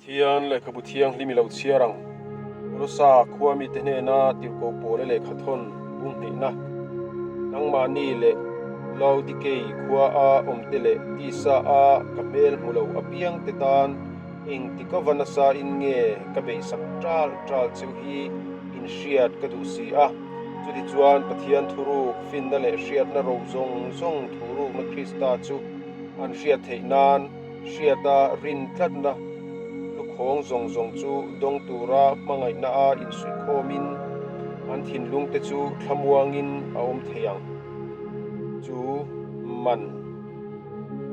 Pathian lehkhabu thianghlim i lo chhiar ang. Kolosa khua mite hnena tirhkoh pawla lehkha thawn bung hnihna, nangmahni leh Laodikei khua a awmte leh tisa a ka hmel hmu lo apiangte tan engtik ava nasa in nge ka beihsak ṭal ṭal cheu hi in hriat ka duh si a. Chutichuan Pathian thuruk finna leh hriatna ro zawng zawng thurukna Krista chu an hriat theih nan hriata rin tlatna lukhawng zawng zawng chu dawng tura hmangaihna a insuihkhawmin an thinlungte chu thlamuangin a awm thei ang. Chu man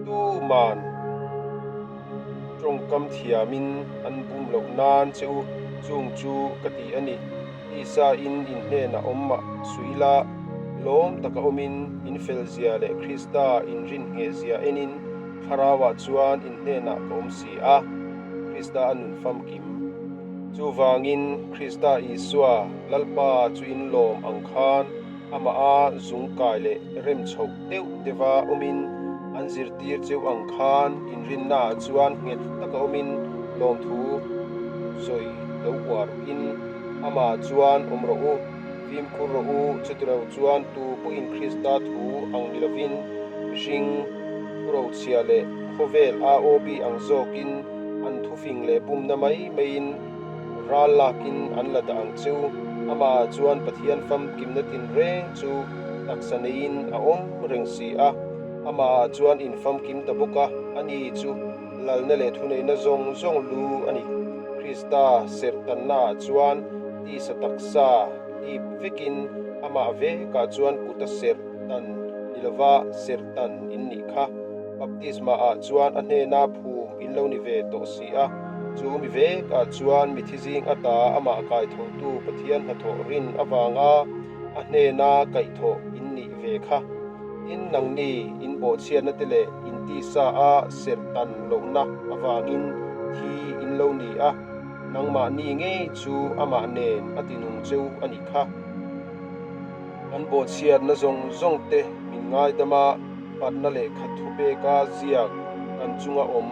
tu man tawngkam thiamin an bum loh nan che u chung chu ka ti a ni. Tisa in in hnenah awm mah suh ila, lawm taka awmin in fel zia leh Krista in rin ngheh zia enin Thlarauah chuan in hnenah ka awm si a, Krista a nun famkim. Chuvangin Krista Isua, Lalpa chu in lawm ang khan amah a zung kai leh rem chhoh deuh deuha awmin an zirtir cheu ang khan in rinnaah chuan nghet taka awmin lawmthu sawi lo uar in Amah chuan awm rawh u, fimkhur rawh u, chutilo chuan tu pawhin Krista thu ang ni lovin mihring thurochhia leh khawvel AOB ang zawkin an thufing leh bumna mai maiin ral lakin an la dah ang che u. Amah chuan Pathian famkimna tinreng chu taksa neiin a awm reng si a, amah chuan infamkim ta bawk a, ani chu Lalna leh thuneihna zawng zawng lu a ni. Krista serhtannaah chuan tisa taksa hlip vekin amah vekah chuan kuta serhtan ni lova serhtan in nih kha. Baptisma-ah chuan a hnena phum in lo ni ve tawh si a, chu mi vekah chuan mithi zing ata amah kaithotu Pathian hnathawh rin avanga a hnena kaihthawh in nih ve kha. Tin, nangni in bawhchhiatna te leh in tisa a serh tan lohna avangin thi in lo ni a, nangmahni ngei chu amah nen a tinung cheu a nih kha. Kan bawhchhiatna zawng zawng te min ngaidam a, patna lehkha thupeka ziak kan chunga awm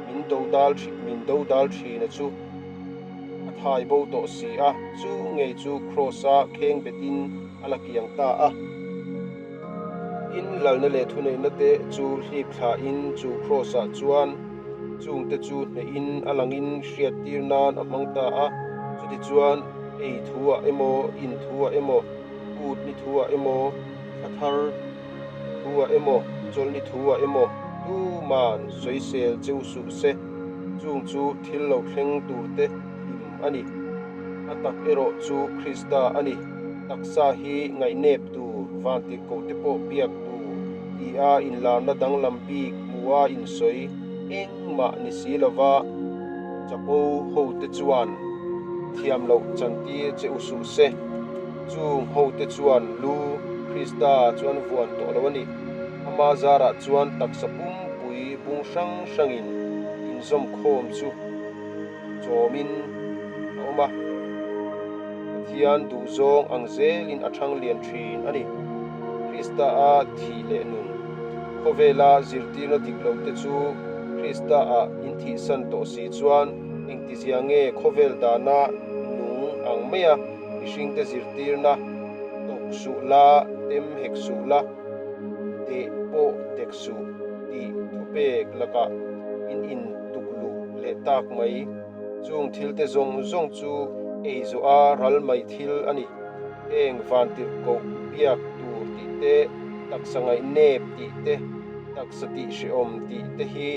min dodal min dodal thina chu a thai bo tawh si a, chu ngei chu Kraws-a kheng betin a la kiang ta a. In lalna leh thuneihna te chu hlip thlain chu Kraws-ah chuan chungte chu hnehin a langin hriattir nan a hmang ta a. Chutichuan ei thuah emaw, in thuah emaw, kut ni thuah emaw, thla thar thuah emaw, chawlhni thuah emaw tuman sawisel cheu suh se, chung chu thil lo thleng turte hlim a ni. A tak erawh chu Krista a ni. Taksa hi ngaihnep tur, vantirhkoh te pawh biak tur tia inlarna danglam bik hmua insawi engmah ni si lova chapo hote chuan thiam loh chantir che u suh se. Chung hote chuan lu Krista chuan vuan tawh lo a ni. Ama zarah chuan taksa pumpui bung hrang hrangin inzawmkhawm chu chawmin a awm a, Pathian duhzawng ang zelin a thang lian thin a ni. Krista-a thih leh nun. Khawvela zirtirna dik lo te chu Krista-ah in thihsan tawh si chuan engtizia nge khawvel dana nung ang maia mihringte zirtirna tawk suh la, tem hek suh la, deh pawh dek suh tih thupek lakah in in tukluh leh tak mai. Chung thil te zawng zawng chu ei zawh a ral mai thil a ni. Heng vantirhkoh biak tur tih te, taksa ngaihnep tih te, taksa tih hrehawm tih te hi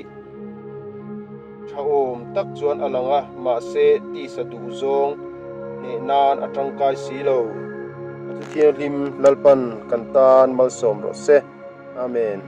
thahawm tak chuan a lang a, mahse tisa duh zawng hneh nan a tangkai si lo. A Thuthianghlim Lalpan kan tan malsawm rawh se. Amen.